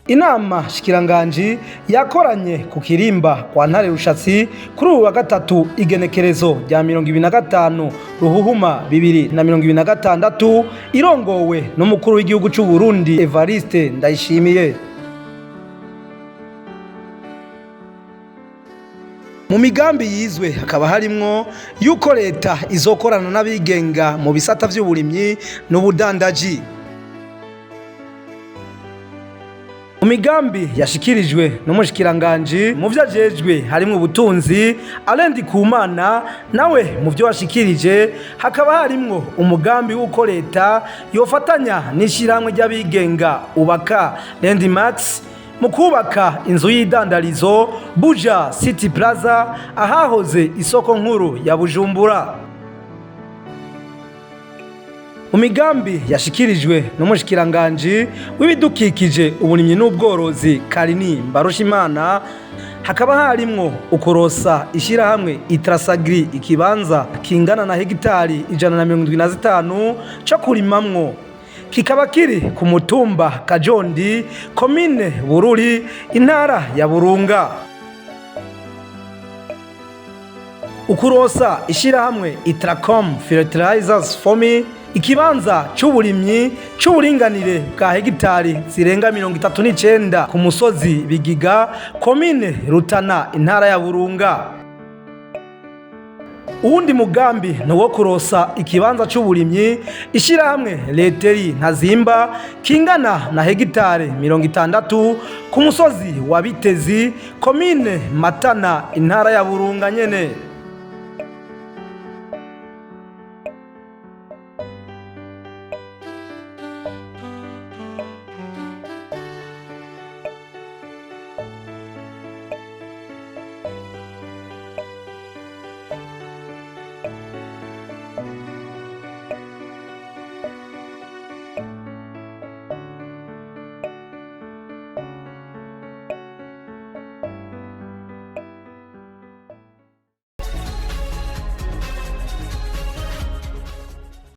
Inama shikiranganji yakoranye ku Kirimba kwa Ntare Rushatsi kuri ubu wa gatatu, igenekerezo rya 25 Ruhuhuma 2026, irongowe n'umukuru w'igihugu c'u Burundi Evariste Ndayishimiye. Mu migambi yizwe hakaba harimwo yuko leta izokorana n'abigenga mu bisata vy'uburimyi n'ubudandaji. Mu migambi yashikirijwe n'umushikiranganji mu vyo ajejwe harimwo ubutunzi, Alain Ndikumana, nawe mu vyo yashikirije hakaba harimwo umugambi w'uko leta yofatanya n'ishirahamwe ry'abigenga Ubaka Landmarks mu kubaka inzu y'idandarizo Buja City Plaza ahahoze isoko nkuru ya Bujumbura. Mu migambi yashikirijwe n'umushikiranganji w'ibidukikije, uburimyi n'ubworozi Karini Mbarushimana, hakaba harimwo ukurosa ishirahamwe Itrasagri ikibanza kingana na hegitari 175 co kurimamwo, kikaba kiri ku mutumba Kajondi, komine Bururi, intara ya Burunga. Ukurosa ishirahamwe Itracom Fertilizers Fomi ikibanza c'uburimyi c'uburinganire bwa hegitari zirenga 39 ku musozi Bigiga, komine Rutana, intara ya Burunga. Uwundi mugambi ni uwo kurosa ikibanza c'uburimyi ishirahamwe Leteri Ntazimba kingana na hegitari 60 ku musozi wa Bitezi, komine Matana, intara ya Burunga nyene.